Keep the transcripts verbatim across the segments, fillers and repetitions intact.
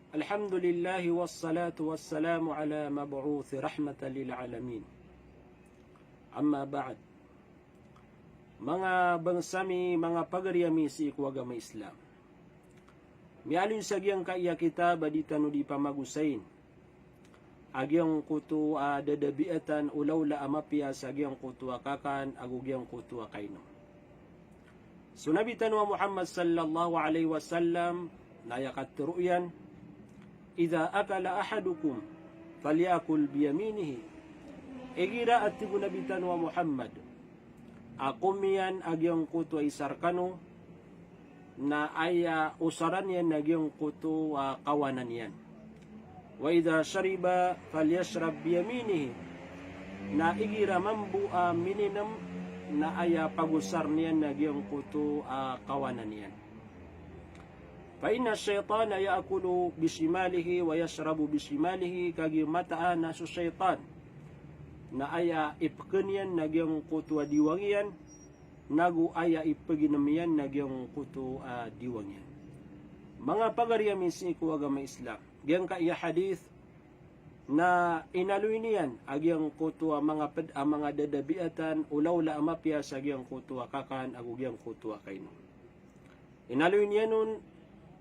Alhamdulillah, wassalatu wassalamu ala mab'uthi rahmatan lil alamin. Amma ba'd. Manga bangsa mi, manga pagari ami sii ko agama Islam. Miyaaloy sa giyangkai a kitab a di tano di pamagosayin a giyangkoto a dadabiatan o lawla a mapiya sa giyangkoto a kakan ago giyangkoto a kainom. So Nabi tano a Muhammad sallallahu alaihi wasallam na aya katharo iyan, "Idha akala ahadukum falyakul biyaminihi." Igira a tig o Nabi tano a Muhammad a komiyan a giyangkoto a isa rkano na aya osaran iyan na giyangkoto a kawanan iyan. "Wa idha shariba falyashrab biyaminihi." Na igira mambo a mininm na aya pagosar iyan na giyangkoto a kawanan iyan. "Fa inna shaytana ya'kulu bishimalihi wa yashrabu bishimalihi." Kagiya mataan a so shaytan na aya ipkn iyan na giyangkoto a diwang iyan, nago aya ipginm iyan na giyangkoto a diwang iyan. Manga pagari ami sii ko agama Islam, giyangkai a hadith na inaloy niyan a giyangkoto a manga pd a manga dadabiatan o lawla a mapiya sa giyangkoto a kakan ago giyangkoto a kainom. Inaloy niyan on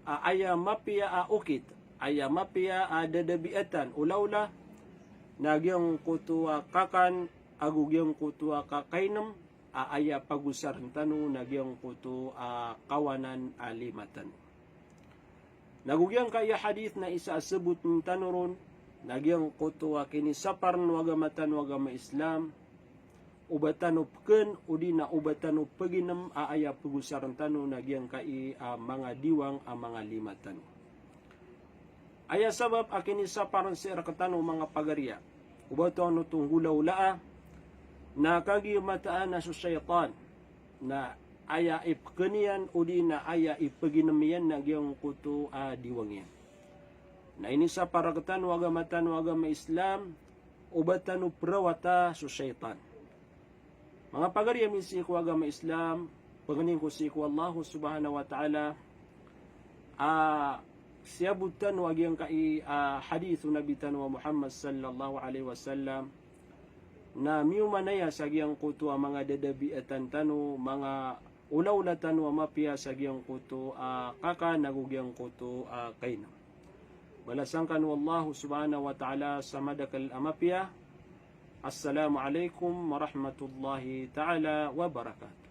a aya mapiya a okit, aya mapiya a dadabiatan o lawla na giyangkoto a kakan ago giyangkoto a kakainm a aya pagosarn tano na giyangkoto a kawanan a lima tano. Nago giyangkai a hadith na isa a sbotn tano ron na giyangkoto a kinisaparn o agama tano a agama Islam, o ba tano pkn odi na o ba tano pginm a aya pagosarn tano na giyangkai a manga diwang a manga lima tano. Aya sabap a kinisaparn sii rktano manga pagari a o ba tano oto nggolawlaa na kagiya mataan a so shaytan na aya ipkn iyan odi na aya ipginm iyan na giyangkoto a diwang iyan. Na inisapar rktano a agama tano a agama Islam o ba tano prawata so shaytan. Manga pagari ami sii ko agama Islam, pangnin ko sii ko Allah subhanahu wa ta'ala a siyabot tano a giyangkai a hadith o Nabi tano a Muhammad sallallahu alaihi wasallam na miyomanaya sa giyangkoto a manga dadabiatan tano, manga olawla tano a mapiya sa giyangkoto a kakan ago giyangkoto a kainom. Balasan kano o Allah subhanahu wa ta'ala sa madakl a mapiya. Assalamu alaikum warahmatullahi ta'ala wabarakatuh.